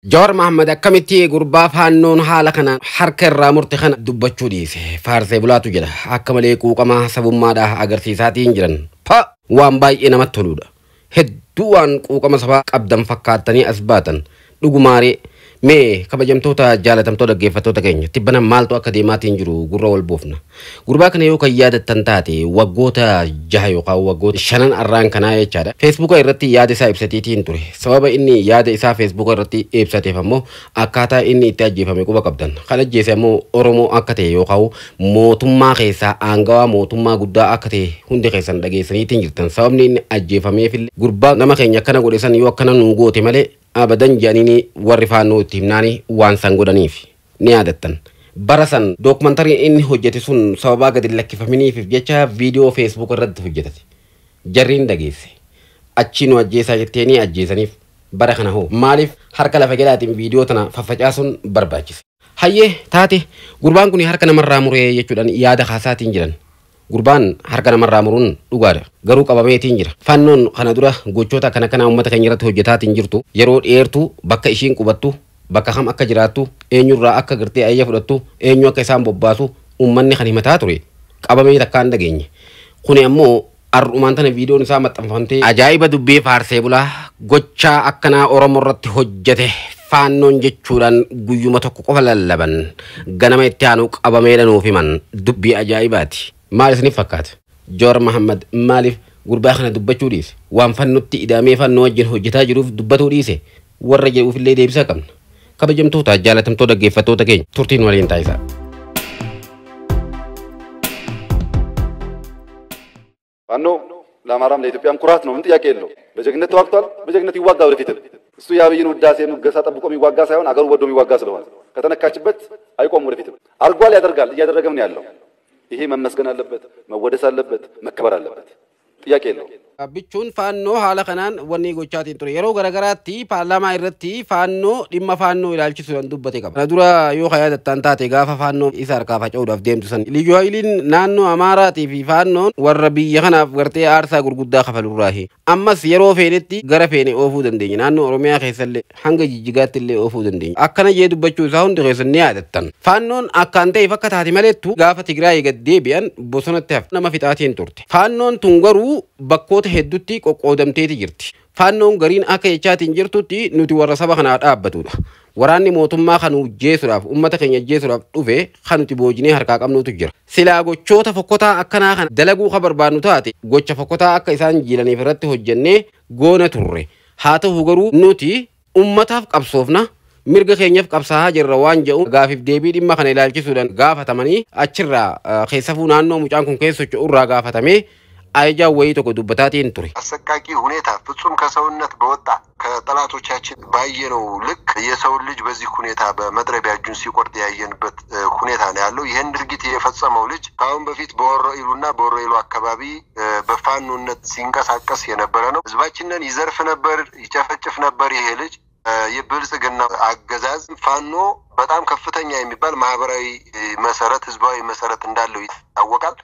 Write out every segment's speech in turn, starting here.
Jawar Mohaammed akkamitti gurbaa faannoon haala kana harka irraa murte kana dubbachuu dhiise? Faarsee bulaatu jedha. Akka malee quuqama sabummaadhaa agarsiisaatiin jiran. Pa! Waan baay'ee namatti toludha. Hedduu waan quuqama sabaa qabdan fakkaattanii as baatan. Dhugumaaree mee kabajamtoota jaalatamtoota dhaggeeffattoota keenya tibbana maaltu akka deemaatiin jiru gurra wal buufna. Gurbaa kana yoo kan yaadattan taate waggoota 6 yookaan waggoota 5 arraan kanaa jechaadha. Feesbuuka irratti yaada isaa ibsateetiin ture. Sababa inni yaada isaa feesbuuka irratti ibsateef ammoo akkaataa inni itti ajjeefame quba qabdan. Kan ajjeese ammoo Oromoo akka ta'e yookaan mootummaa keessaa aangawaa mootummaa guddaa akka ta'e hundi keessan dhageessaniitiin jirtan. Sababni inni ajjeefameef gurbaa nama keenya akkana godhe san yoo akkana nuu goote malee abadan jedhanii warri faannoo itti himnaanii waan san godhaniif ni yaadattan. Bara san dookumantariin inni hojjete sun sababaa gadi lakkifaminiif jecha viidiyoo feesbuuk irratti hojjetate. Jarriin dhageesse. Achii nu ajjeesaa jetteeni ajjeesaniif. Bara kana hoo maaliif harka lafa jalaatiin viidiyoo tana faffacaasuun barbaachise? Hayyee taate gurbaan kun harka namarraa muree jechuudhaan yaada kaasaatiin jiran. Gurbaan harka namarraa muruun dhugaadha. Garuu qabameetiin jira. Fannoon kana dura gochoota akkana kanaa uummata keenya irratti hojjetaatiin jirtu yeroo dheertuu bakka ishiin qubattu, bakka kam akka jiraattu, eenyurraa akka gartee ayya fudhattu, eenyu akka isaan bobbaasu uummanni kan himataa ture qabamee takkaan dhageenye. Kuni ammoo ar'umaan tana viidiyoon isaa maxxanfamtee ajaa'iba dubbii faarsee bulaa gochaa akkanaa Oromoo irratti hojjete faannoon jechuudhaan guyyuma tokko qofa lallaban ganama itti aanu qabameedha nuuf himan dubbii ajaa'ibaati. Maal isiniif fakkaata? Jawar Mohaammed maaliif gurbaa kana dubbachuu dhiise? Waan fannutti ida'amee fannoo wajjin hojjetaa jiruuf dubbatuu dhiise? Warra jedhuufillee deebisaa qabna. Kabajamtoota jaalatamtoota dhaggeeffattoota keenya turtiin waliin taasisaa. ፋኖ ለአማራም ለኢትዮጵያም ኩራት ነው። ምን ጥያቄ የለው። በጀግንነት ተዋግቷል። በጀግንነት ይዋጋ ወደፊትም። እሱ የአብይን ውዳሴ ሙገሳ ጠብቆ የሚዋጋ ሳይሆን አገሩ ወዶ የሚዋጋ ስለሆነ ከተነካችበት አይቆም ወደፊትም። አርጓል፣ ያደርጋል፣ እያደረገም ነው ያለው። ይሄ መመስገን አለበት፣ መወደስ አለበት፣ መከበር አለበት። ጥያቄ የለው። Bichuun faannoo haala kanaan wanni gochaatiin ture. Yeroo garagaraatti paarlaamaa irratti faannoo dhimma faannoo ilaalchisuudhaan dubbate qaba. Kana dura yoo yaadattan taate gaafa faannoo isa harkaa faca'uudhaaf deemtu san. Liyyuu Haayiliin naannoo Amaaraatii fi faannoon warra biyya kanaaf gartee aarsaa gurguddaa kafalurraahi. Ammas yeroo feenetti gara feene oofuu dandeenya. Naannoo Oromiyaa keessallee hanga Jijjigaatti illee oofuu dandeenya. Akkana jee dubbachuu isaa hundi keessan ni yaadattan. Faannoon akkaan ta'eef akka taate maleettu gaafa Tigraay gad deebi'an bosonatti hafte nama fixaatiin turte. Faannoon tun garuu bakkoota hedduutti qoqqoodamteeti jirti. Faannoon gariin akka jechaatiin jirtutti nuti warra saba kanaa dhaabbatudha. Waraanni mootummaa kan ajjeesuudhaaf uummata keenya ajjeesuudhaaf dhufe kan nuti boojinee harkaa qabnutu jira. Silaa gochoota fokkotaa akkanaa kana dalaguu kan barbaadnu taate gocha fokkotaa akka isaan jiilaniif irratti hojjennee goona turre. Haa ta'u garuu nuti uummataaf qabsoofna. Mirga keenyaaf qabsaa'aa jirra waan jedhu gaafiif deebii dhimma kana ilaalchisuudhaan gaafatamanii achirraa keessafuu naannoo mucaan kun keessa socho'urraa gaafatamee ajajaa wayii tokko dubbataatiin ture. አሰቃቂ ሁኔታ ፍጹም ከሰውነት በወጣ ከጠላቶቻችን ባየነው ልክ የሰውን ልጅ በዚህ ሁኔታ በመጥረቢያ እጁን ሲቆርጥ ያየንበት ሁኔታ ነው ያለው። ይህን ድርጊት የፈጸመው ልጅ ከአሁን በፊት በወረኢሉና በወረኢሉ አካባቢ በፋኖነት ሲንቀሳቀስ የነበረ ነው። ህዝባችንን ይዘርፍ ነበር፣ ይጨፈጭፍ ነበር። ይሄ ልጅ የብልጽግና አገዛዝ ፋኖ በጣም ከፍተኛ የሚባል ማህበራዊ መሰረት፣ ህዝባዊ መሰረት እንዳለው ይታወቃል።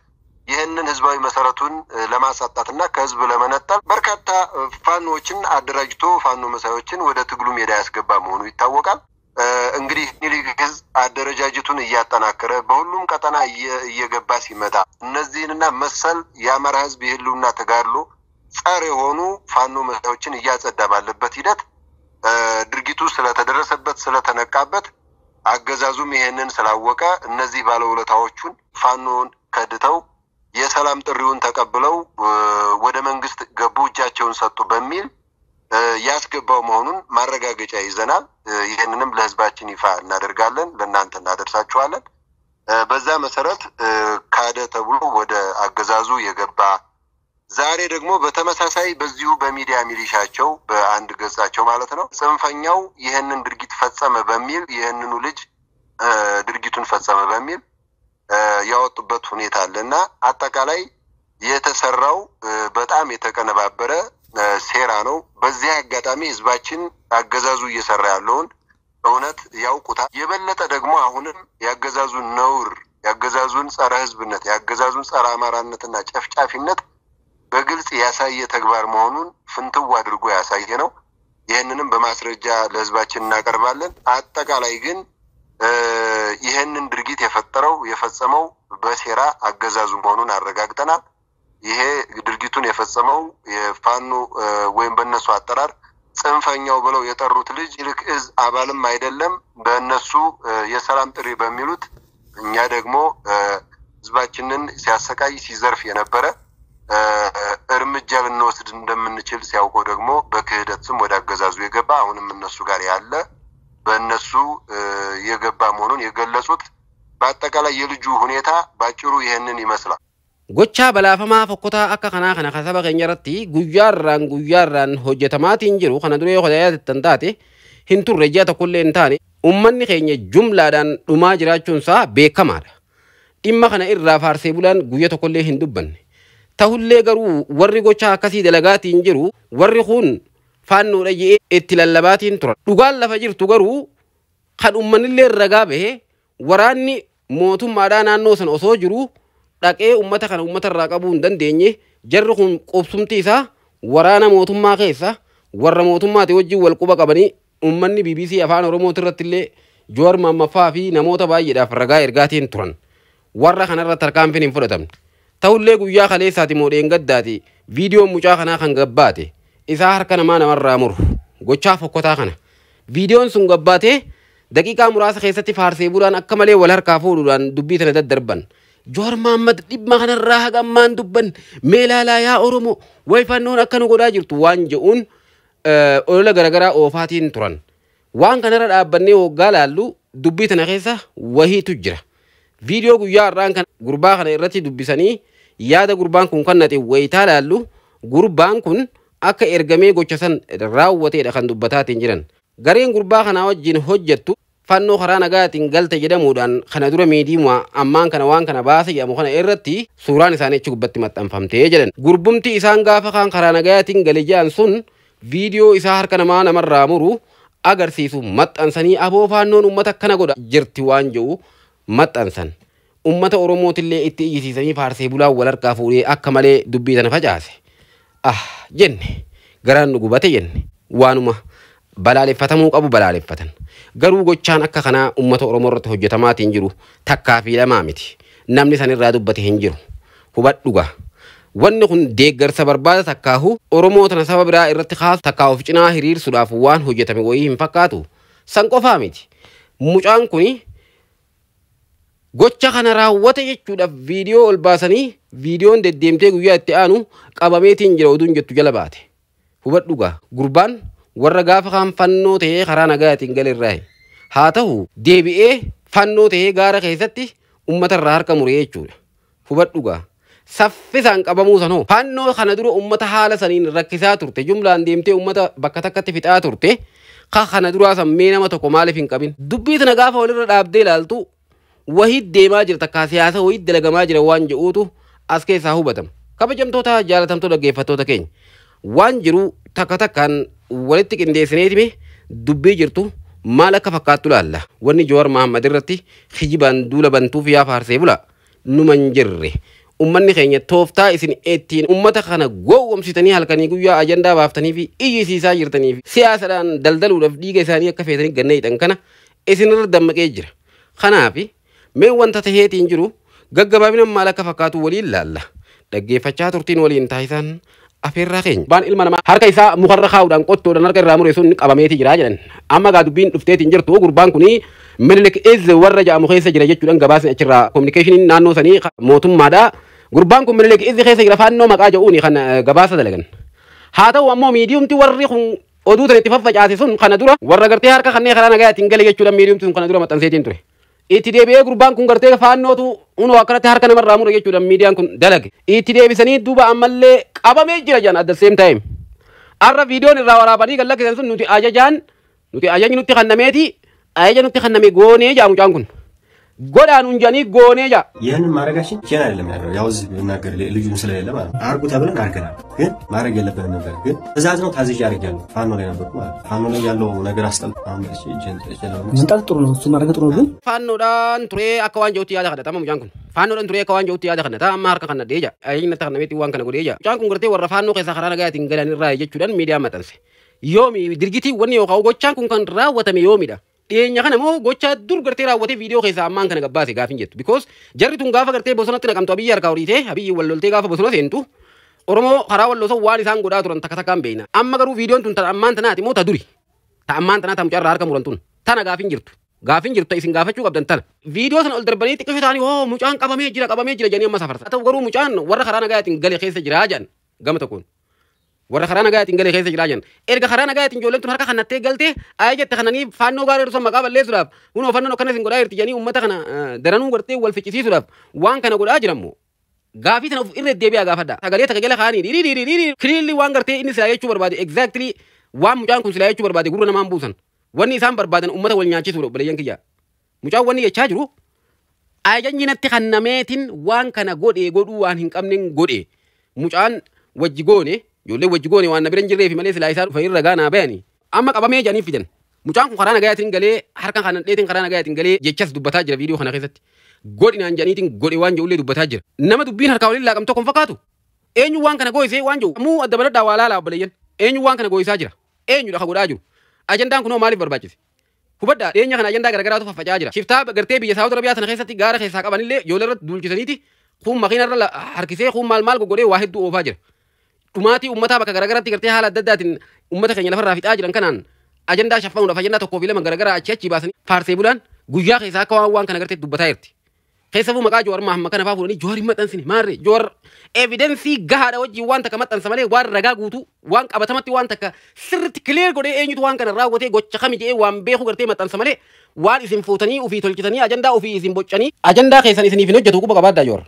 ይህንን ህዝባዊ መሰረቱን ለማሳጣትና ከህዝብ ለመነጠል በርካታ ፋኖዎችን አደራጅቶ ፋኖ መሳዮችን ወደ ትግሉ ሜዳ ያስገባ መሆኑ ይታወቃል። እንግዲህ ሚኒሊክ ህዝብ አደረጃጀቱን እያጠናከረ በሁሉም ቀጠና እየገባ ሲመጣ እነዚህንና መሰል የአማራ ህዝብ የህልውና ተጋድሎ ጸር የሆኑ ፋኖ መሳዮችን እያጸዳ ባለበት ሂደት ድርጊቱ ስለተደረሰበት ስለተነቃበት አገዛዙም ይሄንን ስላወቀ እነዚህ ባለውለታዎቹን ፋኖን ከድተው የሰላም ጥሪውን ተቀብለው ወደ መንግስት ገቡ፣ እጃቸውን ሰጡ በሚል ያስገባው መሆኑን ማረጋገጫ ይዘናል። ይህንንም ለህዝባችን ይፋ እናደርጋለን፣ ለእናንተ እናደርሳችኋለን። በዛ መሰረት ካደ ተብሎ ወደ አገዛዙ የገባ ዛሬ ደግሞ በተመሳሳይ በዚሁ በሚዲያ ሚሊሻቸው በአንድ ገጻቸው ማለት ነው ጽንፈኛው ይህንን ድርጊት ፈጸመ በሚል ይህንኑ ልጅ ድርጊቱን ፈጸመ በሚል ያወጡበት ሁኔታ አለ እና አጠቃላይ የተሰራው በጣም የተቀነባበረ ሴራ ነው። በዚህ አጋጣሚ ህዝባችን አገዛዙ እየሰራ ያለውን እውነት ያውቁታል። የበለጠ ደግሞ አሁንም ያገዛዙን ነውር፣ ያገዛዙን ጸረ ህዝብነት፣ ያገዛዙን ጸረ አማራነትና ጨፍጫፊነት በግልጽ ያሳየ ተግባር መሆኑን ፍንትው አድርጎ ያሳየ ነው። ይህንንም በማስረጃ ለህዝባችን እናቀርባለን። አጠቃላይ ግን ይህንን ድርጊት የፈጠረው የፈጸመው በሴራ አገዛዙ መሆኑን አረጋግጠናል። ይሄ ድርጊቱን የፈጸመው የፋኖ ወይም በእነሱ አጠራር ጽንፈኛው ብለው የጠሩት ልጅ ይልቅ እዝ አባልም አይደለም። በእነሱ የሰላም ጥሪ በሚሉት እኛ ደግሞ ህዝባችንን ሲያሰቃይ ሲዘርፍ የነበረ እርምጃ ልንወስድ እንደምንችል ሲያውቀው ደግሞ በክህደት ስም ወደ አገዛዙ የገባ አሁንም እነሱ ጋር ያለ በእነሱ የገባ መሆኑን የገለጹት በአጠቃላይ የልጁ ሁኔታ ባጭሩ ይህንን ይመስላል። Gochaa balaafamaa fokkotaa akka kanaa kana kan saba keenya irratti guyyaarraan guyyaarraan hojjetamaatiin jiru kana duree yoo taate hin turre ji'a tokkollee hin taane uummanni keenya jumlaadhaan dhumaa jiraachuun isaa beekamaadha. Dhimma kana irraa faarsee bulaan guyya tokkollee hin dubbanne. Ta'ullee garuu warri gochaa akkasii dalagaatiin jiru warri kun faannoodha jedhee itti lallabaatiin turan. Dhugaan lafa jirtu garuu kan uummanillee ragaa bahe waraanni mootummaadhaa naannoo sana osoo jiru dhaqee uummata kana uummata irraa qabuu hin dandeenye jarri kun qubsumti isaa waraana mootummaa keessa warra mootummaati wajjin wal quba qabanii uummanni BBC afaan Oromooti irratti illee Jowaar Maammaffaa fi namoota baay'eedhaaf ragaa ergaatiin turan. Warra kanarra tarkaanfiin hin fudhatamne. Ta'ullee guyyaa kaleessaati moo dheengaddaati viidiyoon mucaa kanaa kan gabbaate isaa harka namaa namarraa muru gochaa fokkotaa kana. Viidiyoon sun gabbaatee daqiiqaa muraasa keessatti faarsee bulaan akka malee wal harkaa fuudhuudhaan dubbii tana daddarban. Jowaar Mahaammad dhimma kanarraa haga ammaan dubban mee ilaalaa yaa Oromoo wayifannoon akka nu godhaa jirtu waan jedhuun olola garaagaraa oofaatiin turan. Waan kanarra dhaabbannee hoggaa laallu dubbii tana keessa wahiitu jira. Viidiyoo guyyaa har'aan kan gurbaa kana irratti dubbisanii yaada gurbaan kun kannate wayitaa laallu gurbaan kun akka ergamee gocha san raawwateedha kan dubbataatiin jiran. Gareen gurbaa kanaa wajjin hojjettu fannoo karaa nagaatiin galte jedhamuudhaan kana dura miidiyaa ammaan kana waan kana baase jedhamu kana irratti suuraan isaanii achi gubbatti maxxanfamtee jedhan. Gurbumti isaan gaafa kaan karaa nagaatiin gale jedhan sun viidiyoo isaa harka namaa namarraa muru agarsiisu maxxansanii aboo faannoon uummata akkana godha jirti waan jedhu maxxansan. Uummata Oromootillee itti iyyisiisanii faarsee bulaa wal harkaa fuudhee akka malee dubbii tana facaase. Ah jenne garaan nu gubate jenne waanuma balaaleffatamuu qabu balaaleffatan. Garuu gochaan akka kanaa uummata Oromoo irratti hojjetamaatiin jiru takkaa fi lamaa miti. Namni san irraa dubbate hin jiru. Hubadhugaa. Wanni kun deeggarsa barbaada takkaahu Oromoo tana saba biraa irratti kaasu takkaa of cinaa hiriirsuudhaaf waan hojjetame wayii hin fakkaatu. San qofaa miti. Mucaan kuni gocha kana raawwate jechuudhaaf viidiyoo ol baasanii viidiyoon deddeemtee guyyaa itti aanu qabameetiin jira oduun jettu jala baate. Hubadhugaa. Gurbaan warra gaafa kaan fannoo ta'ee karaa nagaatiin gale irraa haa ta'u deebi'ee fannoo ta'ee gaara keessatti uummata irraa harka muree jechuudha. Hubadhugaa. Saffisaan qabamuu sanoo fannoo kana dura uummata haala saniin rakkisaa turte jumlaan deemtee uummata bakka takkatti fixaa turte kana duraa sammee nama tokko maaliif hin qabin. Dubbii tana gaafa walirra dhaabdee ilaaltu wahii deemaa jira takkaa siyaasa wahii dalagamaa jira waan jedhuutu as keessaa hubatama. Kabajamtoota jaalatamtoota dhaggeeffattoota keenya waan jiru takka takkaan walitti qindeessineetime dubbii jirtu maal akka fakkaattu laalla. Wanni Jowaar Mahaammad irratti kijibaan duula bantuuf yaa faarsee bula numa hin jirre. Uummanni keenya tooftaa isin ittiin uummata kana gowwomsitanii halkanii guyyaa ajandaa baaftanii fi iyyisiisaa jirtanii fi siyaasadhaan daldaluudhaaf dhiiga isaanii akka feetanii ganna hidhan kana isinirra dammaqee jira. Kanaaf mee wanta taheetiin jiru gaggabaabina maal akka fakkaatu waliin laalla. Dhaggeeffachaa turtiin waliin taasisan afeerraa keenya. Baan ilma namaa harka isaa mukarra kaa'uudhaan qottoodhaan harka irraa mure sun qabameeti jira jedhan. Amma gaa dubbiin dhufteetiin jirtu gurbaan kuni Minilik Iz warra jedhamu keessa jira jechuudhaan gabaasni achirraa kominikeeshiniin naannoo sanii mootummaadha. Gurbaan kun Minilik Iz keessa jira faannoo maqaa jedhuuni kan gabaasa dalagan. Haa ta'u ammoo miidiyumti warri kun oduu tan itti faffacaase sun kana dura warra gartee harka kanneen karaa nagaatiin gale jechuudhaan miidiyumti sun kana dura maxxanseetiin ture. Itti deebi'ee gurbaan kun gartee faannootu hunoo akkanatti harka namarraa mure jechuudhaan miidiyaan kun dalage. Itti deebisanii duuba ammallee qabamee jira jedhan at the same time. Arra viidiyoon irraa waraabanii kan lakkisan sun nuti ajajaan nuti ajajni nutti kennameeti ajaja nutti kenname goonee jedha mucaan kun. Godhaan hunjanii goonee jedha. ይህንን ማድረጋችን ኬን አይደለም ያለው ያው እዚህ ብናገር ልጁም ስለሌለ ማለት ነው። አርጉ ተብለን አድርገናል፣ ግን ማድረግ የለብንም ነበር። ግን ትእዛዝ ነው ታዝዤ አድርጌያለሁ። ፋኖ ላይ ነበርኩ ማለት ነው። ፋኖ ላይ ያለው ነገር አስጠል አሁን መጥቼ እጄን ጥጬ ለመመለስ መንጣት ጥሩ ነው፣ እሱ ማድረግ ጥሩ ነው። ግን Faannoodhaan turee akka waan jirutti yaada kadhata mucaan kun. Faannoodhaan turee akka waan jirutti yaada kadhata amma harka kana deeja. Ajajni natti kennameeti waan kana godhee jira. Mucaan kun gartee warra faannoo keessaa karaa nagaatiin galan irraa jechuudhaan miidiyaa maxxanse. Yoomi dirgitii wanni yookaan gochaan kun kan raawwatame yoomidha? Dhiyeenya kana moo gochaa dur gartee raawwatee viidiyoo keessaa ammaan kana gabbaase gaafin jettu. Because jarri tun gaafa gartee bosonatti naqamtu Abiyyi harkaa horiitee Abiyyi wal loltee gaafa bosona seentu Oromoo karaa walloosan waan isaan godhaa turan takka takkaan beekna. Amma garuu viidiyoon tun tan ammaan tanaati moo ta duri? Ta ammaan tanaa ta mucaarraa harka muran tun. Tana gaafin jirtu. Gaafin jirtu isin gaafachuu qabdan tana. Viidiyoo sana ol darbanii xiqqisho ta'anii hoo mucaan qabamee jira jedhanii amma safarsa. Haa ta'u garuu mucaan warra karaa nagaatiin gale keessa jiraa jedhan gama tokkoon. Warra karaa nagaatiin gale keessa jiraa jedhan. Erga karaa nagaatiin ijoolleen tun harka kannattee galtee ayee jette kananii faannoo gaarii hir'uusan maqaa balleessuudhaaf hunoo fannoon akkana isin godhaa jirti jedhanii uummata kana daranuu gartee wal ficcisiisuudhaaf waan kana godhaa jirammoo. Gaafii sana of irra deebi'aa gaafadha. Sagalee takka jala kaanii dhiiri dhiiri dhiiri clearly waan gartee inni silaa jechuu barbaade exactly waan mucaan kun silaa jechuu barbaade gurra namaan buusan. Wanni isaan barbaadan uummata wal nyaachisuudha obboleeyyan kiyya. Mucaan wanni jechaa jiru ajajni natti kennameetiin waan kana godhe godhuu waan hin qabneen godhe. Mucaan wajji goone ijoollee wajji goone waan na bira hin jirreefi malee silaa isaa dhufa irra gaanaa bayani. Amma qabamee jedhanii fidan. Mucaan kun karaa nagayaatiin galee harka kanan dheetiin karaa nagayaatiin galee jechas dubbataa jira viidiyoo kana keessatti. Godhinaan jedhaniitiin godhe waan jedhullee dubbataa jira. Nama dubbiin harkaa waliin laaqamtu tokko hin fakkaatu. Eenyu waan kana gooyisee waan jedhu muu adda baladhaa waa laalaa obboleeyyan. Eenyu waan kana gooyisaa jira? Eenyudha ka godhaa jiru? Ajandaan kunoo maaliif barbaachise? Hubadhaa dhiyeenya kana ajandaa garagaraatu faffaca'aa jira. Shiftaa gartee biyya Saawud Arabiyaa sana keessatti gaara keessaa qabanillee ijoollee irratti duulchisaniiti kuun makiina irra harkisee kuun maal maal goggodhee waa hedduu oofaa jira. Dhumaatii uummataa bakka garagaraatti gartee haala adda addaatiin uummata keenya lafarraa fixaa jiran kanaan ajandaa shaffamuudhaaf ajandaa tokkoo fi lama garagaraa achi achi baasanii faarsee bulaan guyyaa keessaa akka waan kana gartee dubbataa jirti. Keessafuu maqaa Jawaar Mahamma kana fa'aa fuudhanii Jawaar hin maxxansine maarree Jawaar evidensii gahaadha wajjin waan takka maxxansa malee waan ragaa guutuu waan qabatamatti waan takka sirriitti clear godhee eenyutu waan kana raawwatee gocha kami jedhee waan beeku gartee maxxansa malee waan isin fuutanii ofii tolchitanii ajandaa ofii isin boccanii ajandaa keessan isiniif hin hojjetu quba qabaaddaa Jawaar.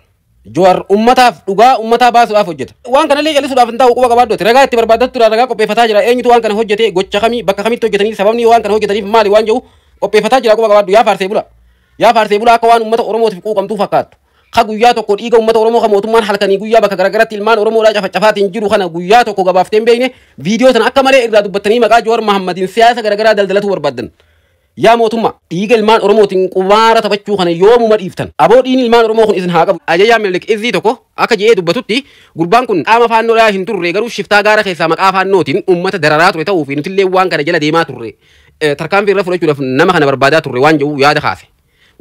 Jawaar ummataaf dhugaa ummataa baasuudhaaf hojjeta. Waan kanallee callisuudhaaf hin taa'u quba qabaaddu ragaa itti barbaaddattu ragaa qopheeffataa jira eenyutu waan kana hojjete gocha kamii bakka kamitti hojjetanii sababni waan kana hojjetaniif maali waan jedhu qopheeffataa jira quba qabaaddu yaa faarsee bula. Yaa faarsee bulaa akka waan uummata Oromootiif quuqamtuu fakkaattu. Ka guyyaa tokko dhiiga uummata Oromoo ka mootummaan halkanii guyyaa bakka garagaraatti ilmaan Oromoodhaa cafacafaatiin jiru kana guyyaa tokko gabaaftee hin beekne viidiyoo sana akka malee irraa dubbattanii maqaa Jawaar Mahammadiin siyaasa garagaraa daldalatu barbaaddan. Yaa mootummaa dhiiga ilmaan Oromootiin qubaara taphachuu kana yoomuma dhiiftan. Aboo dhiigni ilmaan Oromoo kun isin haa qabu. Ajajaa Minilik Izzii tokko akka jedhee dubbatutti gurbaan kun qaama faannoodhaa hin turre garuu shiftaa gaara keessaa maqaa faannootiin uummata dararaa ture ta'uu fi nutillee waan kana jala deemaa turre tarkaanfii irra fudhachuudhaaf nama kana barbaadaa turre waan jedhu yaada kaase.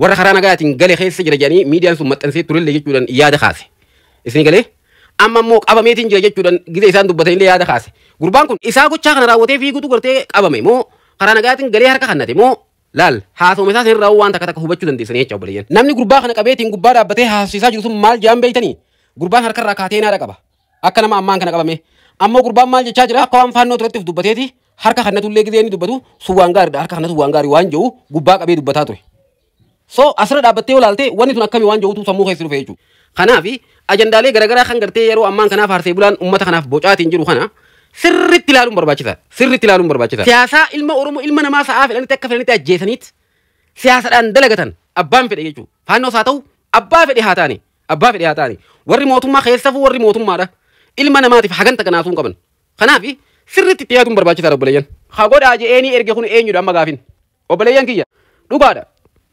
Warra karaa nagaatiin gale keessa jira jedhanii miidiyaan sun maxxansee turellee jechuudhaan yaada kaase. Isin galee amma immoo qabameetiin jira jechuudhaan gizee isaan dubbatanillee yaada kaase. Gurbaan kun isaa gochaa kana raawwatee fiigutu gartee qabame moo karaa nagaatiin galee harka kannate moo laal haasawuma isaa sanirraa waan takka takka hubachuu dandeessanii jecha obboleeyyan. Namni gurbaa kana qabeetiin gubbaa dhaabbatee haasofsiisaa jiru sun maal jedhan beektanii? Gurbaan harkarraa kaatee naadha qaba. Akka nama ammaan kana qabame. Ammoo gurbaan maal jechaa jira? Akka waan faannoo turetti of dubbateeti harka kannatullee gizee inni dubbatu sun waan gaariidha harka kannatu waan gaarii waan jedhu gubbaa qabee dubbataa ture. So asirra dhaabbattee yoo ilaalte wanni tun akkamii waan jedhutu sammuu keessa dhufe jechuudha. Kanaaf ajandaalee garagaraa kan gartee yeroo ammaan kanaaf faarsee bulaan uummata kanaaf bocaatiin jiru kana sirriitti ilaaluun barbaachisaadha. Sirriitti ilaaluun barbaachisaadha. Siyaasaa ilma Oromoo ilma namaa sa'aa fedhanitti akka fedhanitti ajjeesaniit siyaasadhaan dalagatan abbaan fedhe jechuudha. Faannoos haa ta'u abbaa fedhe haa taane abbaa fedhe haa taane warri mootummaa keessafuu warri mootummaadha. Ilma namaatiif haganta kanaasuu hin qaban. Kanaaf sirriitti itti yaaduun barbaachisaadha obboleeyyan. Haa godhaa je'eenii erge kun eenyudha amma gaafin. Obboleeyyan kiyya dhugaadha.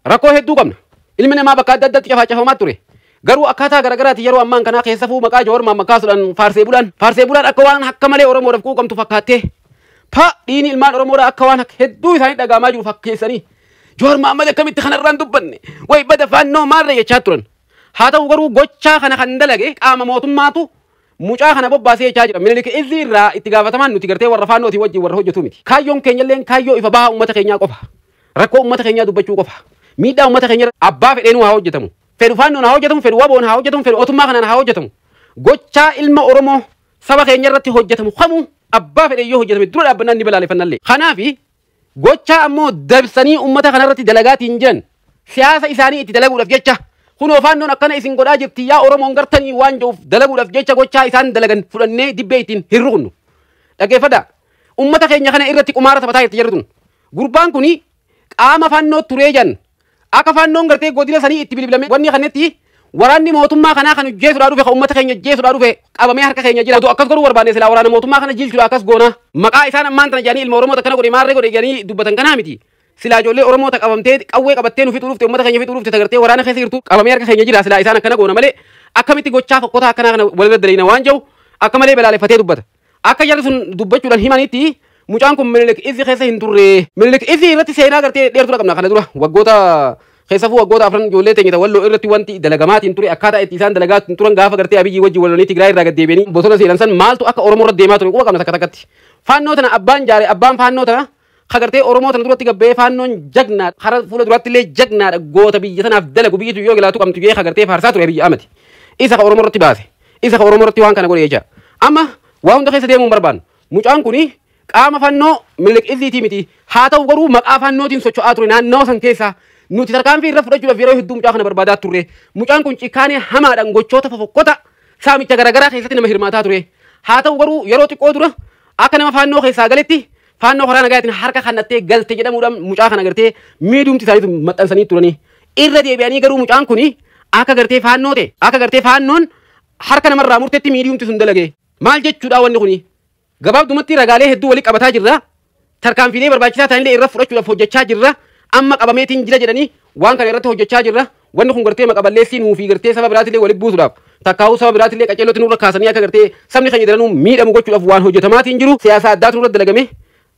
Rakkoo hedduu qabna. Ilmi namaa bakka adda addaatti cafaacafamaa ture. Garuu akkaataa garagaraati yeroo ammaan kanaa keessafuu maqaa Jawaar Mahamma kaasuudhaan faarsee bulaan akka waan akka malee Oromoodhaaf quuqamtu fakkaattee pa dhiini ilmaan Oromoodhaa akka waan hedduu isaanii dhagaamaa jiru fakkeessanii Jawaar Mahammad akkamitti kanarraan dubbanne wayi bada faannoo maarree jechaa turan. Haa ta'u garuu gochaa kana kan dalage qaama mootummaatu mucaa kana bobbaasee jechaa jira. Minilik Izzii irraa itti gaafatamaan nuti gartee warra faannootii wajjin warra hojjetu miti. Kaayyoon keenyalleen kaayyoo ifa bahaa uummata keenyaa qofa. Rakkoo uummata keenyaa dubbachuu qofa. Miidhaa uummata keenya abbaa fedheenuu haa hojjetamu. Fedhu faannoon haa hojjetamu, fedhu waboon haa hojjetamu, fedhu mootummaa kanaan haa hojjetamu. Gochaa ilma Oromoo saba keenya irratti hojjetamu kamuu abbaa fedhe yoo hojjetame dura dhaabbannaan ni balaaleffannallee. Kanaaf gochaa ammoo dabsanii uummata kanarratti dalagaatiin jiran siyaasa isaanii itti dalaguudhaaf jecha kunoo faannoon akkana isin godhaa jirti yaa Oromoon gartanii waan jedhuuf dalaguudhaaf jecha gochaa isaan dalagan fudhannee dibbee ittiin hin rukunnu. Dhaggeeffadhaa. Uummata keenya kana irratti qumaara taphataa jirti jarri tun. Gurbaan kuni qaama faannoo turee jiran akka faannoon gartee godina sanii itti bilbilame wanni kanatti waraanni mootummaa kanaa kan jeesuudhaa dhufe kan uummata keenya jeesuudhaa dhufe qabamee harka keenya jira. Akkas godhuu barbaanne silaa waraana mootummaa kana jiilchuudha akkas goona. Maqaa isaan ammaan tana jedhanii ilma Oromoo akkana godhe maarree godhe jedhanii dubbatan kanaa miti. Silaa ijoollee Oromoo ta qabamtee qawwee qabattee nu fixuu dhufte uummata keenya fixuu dhufte tagartee waraana keessa jirtu qabamee harka keenya jira silaa isaan akkana goona malee akkamitti gochaa fokkotaa akkanaa kana walirra dalaina waan jedhu akka malee balaaleffatee dubbata. Akka jarri sun dubbachuudhaan himanitti Mucaan kun Minilik Izzi keessa hin turre. Minilik Izzi irratti seenaa gartee dheertuu qabna kana dura waggoota keessafuu waggoota afran ijoollee teenya Walloo irratti wanti dalagamaatiin ture, akkaataa itti isaan dalagaa turan, gaafa gartee Abiyyi wajji walolanii Tigraay irraa gad deebi'anii bosona seenan san maaltu akka Oromoo irra deemaa ture quba qabna takka takkatti. Faannoo tana abbaan jaare, abbaan faannoo tana kagartee Oromoo tana duratti gabbee faannoon jagnaadha, hara fuula duratti illee jagnaadha, goota biyya tanaaf dalagu, biyyi yoo galaatu qabtu jee kagartee faarsaa ture Abiyyi Ahmad. Isa ka Oromoo irratti baase. Isa ka Oromoo irratti waan kana godhe jecha. Amma waa hunda keessa deemuu hin barbaannu. Mucaan kuni qaama fannoo Minilik Izziitii miti. Haa ta'u garuu maqaa fannootiin socho'aa ture naannoo san keessaa. Nuti tarkaanfii irra fudhachuudhaaf yeroo hedduu mucaa kana barbaadaa turre. Mucaan kun cikaanee hamaadhaan gochoota fofokkota saamicha garaagaraa keessatti nama hirmaataa ture. Haa ta'u garuu yeroo xiqqoo dura akka nama faannoo keessaa galetti, faannoo karaa nagaatiin harka kannattee galte jedhamuudhaan mucaa kana gartee miidhumti isaaniitu maxxansanii turanii. Irra deebi'anii garuu mucaan kuni akka gartee faannoo ta'e, akka gartee faannoon harka namarraa murteetti miidhumti sun dalage. Maal jechuudha wanni kuni? Gabaabdumatti ragaalee hedduu walii qabataa jirra. Tarkaanfiilee barbaachisaa ta'anillee irra fudhachuudhaaf hojjechaa jirra. Amma qabameetiin jira jedhanii waan kana irratti hojjechaa jirra. Wanni kun gartee maqaballeessii nuu fi gartee saba biraatillee walitti buusuudhaaf, takkaa'uu saba biraatillee qaceellotti nurra kaasanii akka gartee sabni keenya daranuu miidhamu gochuudhaaf waan hojjetamaatiin jiru. Siyaasa addaatu nurra dalagame.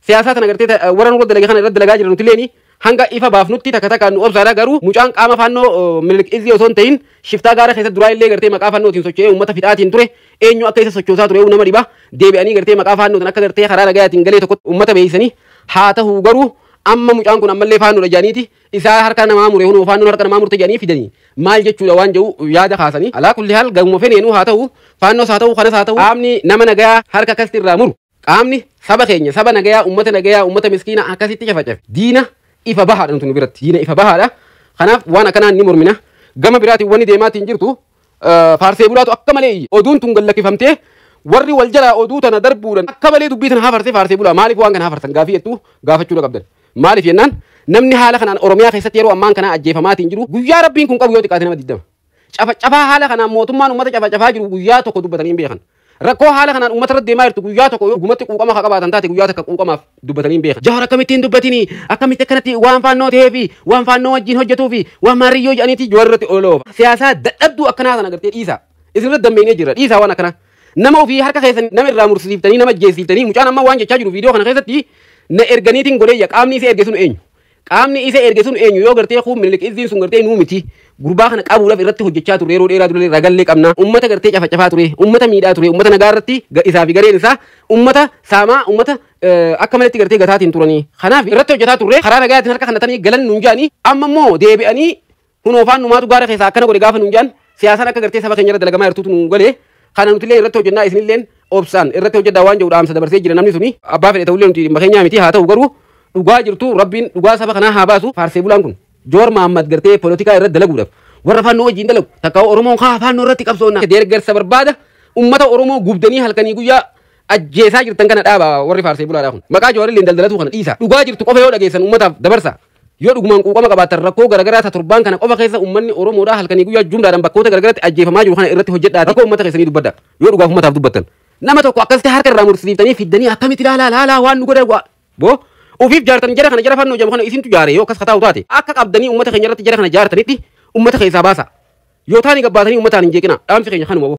Siyaasaa tana gartee warra nurra dalage kana irra dalagaa jiran nutillee hanga ifa baafnutti takka takkaan nu obsaadha. Garuu mucaan qaama faannoo Minilik Izzi osoo hin ta'in shiftaa gaara keessatti duraa illee gartee maqaa faannootiin socho'ee uummata fixaatiin ture. Eenyu akka isa sochoosaa ture nama dhiba. Deebi'anii gartee maqaa faannootiin akka gartee karaa nagayaatiin galee tokko uummata beeksisanii. Haa ta'u garuu amma mucaan kun ammallee faannoodha jedhaniiti isaa harka namaa mure, hunoo faannoon harka namaa murte jedhanii fidanii maal jechuudha waan jedhu yaada kaasanii. Alaa kulli haal garuma feneenuu haa ta'u, faannoos haa ta'u, kanas haa ta'u, qaamni nama nagayaa harka akkasitti irraa muru, qaamni saba keenya, saba nagayaa, uummata nagayaa, uummata miskiina akkasitti cafacafe diina ifa bahaadha nuti nu biratti, diina ifa bahaadha. Kanaaf waan akkanaan ni mormina. Gama biraatiin wanni deemaatiin jirtu faarsee bulaatu akka malee oduun tun gallakkifamtee warri wal jalaa oduu tana darbuudhaan akka malee dubbii tana hafarsee faarsee bulaa. Maaliif waan kana hafarsan gaafii jettu gaafachuudha qabdan. Maaliif jennaan namni haala kanaan Oromiyaa keessatti yeroo ammaan kana ajjeefamaatiin jiru guyyaa rabbiin kun qabu yoo xiqqaate nama 20. Cafacafaa haala kanaan mootummaan uummata cafacafaa jiru guyyaa tokko dubbatanii hin beekan. Rakkoo haala kanaan uummata irra deemaa jirtu guyyaa tokko yoo gumatti quuqama haa qabaatan taate guyyaa takka quuqamaaf dubbatanii hin beekan. Jawar akkamittiin dubbatini, akkamitti akkanatti waan faannoo ta'ee fi waan faannoo wajjin hojjetuu fi waan maariyyoo jedhaniiti Jawar irratti oloofa. Siyaasaa dadhabduu akkanaa sana gartee dhiisaa. Isin irra dammeenee jira, dhiisaa waan akkanaa. Nama ofii harka keessan nama irraa mursiiftanii, nama jeessiftanii. Mucaan amma waan jechaa jiru viidiyoo kana keessatti na erganiitiin godheeyya. Qaamni isa erge sun eenyu? Qaamni isa erge sun eenyu? Yoo gartee kun Minilik Izziin sun gartee nuu miti. Gurbaa kana qabuudhaaf irratti hojjechaa ture yeroo dheeraa dura, ragallee qabna. Uummata gartee cafacafaa ture, uummata miidhaa ture, uummata nagaa irratti isaa fi gareen isaa uummata saamaa, uummata akka malatti gartee gataatiin turanii. Kanaaf irratti hojjetaa turre, karaa nagaatiin harka kanatanii galan nuun jedhanii, amma immoo deebi'anii hunoo faan numaatu gaara keessaa akkana godhe gaafa nuun jedhan siyaasaan akka gartee saba keenya irra dalagamaa jirtutu nu galee. Kana nutillee irratti hojjennaa, isinilleen obsaan irratti hojjedhaa waan jedhu dhaamsa dabarsee jira namni suni. Abbaa fedhe ta'ullee nuti dhimma keenyaa miti. Haa ta'u garuu dhugaa jirtu rabbiin dhugaa saba kanaa haa baasu. Faarsee bulaan kun Joor Mahammad gartee polotikaa irratti dalaguudhaaf warra faannoo wajjin dalagu takka Oromoon kaa faannoo irratti qabsoonna deeggarsa barbaada. Ummata Oromoo gubdanii halkanii guyyaa ajjeesaa jirtan kana dhaaba. Warri faarsee bulaadhaa kun maqaa Jawaarillee daldalatu kana dhiisa. Dhugaa jirtu qofa yoo dhageessan ummataaf dabarsa. Yoo dhugumaan quuqama qabaatan rakkoo garaagaraa ta torbaan kana qofa keessa uummanni Oromoodhaa halkanii guyyaa jumlaadhaan bakkoota garaagaraatti ajjeefamaa jiru kana irratti hojjedhaa, rakkoo uummata keessanii dubbadha. Yoo dhugaaf uummataaf dubbattan nama tokko akkasitti harka irraa mursiiftanii fiddanii akkamitti ilaalaa laalaa waan nu godha boo ofiif jaartan jara kana, jara fannoo jedhamu kana isintu jaare. Yoo akkas kataa'u taate akka qabdanii uummata keenya irratti jara kana jaartanitti uummata keessaa baasa. Yoo taani gabbaatanii uummataan hin jeeqina. Dhaamsi keenya kanuma boo.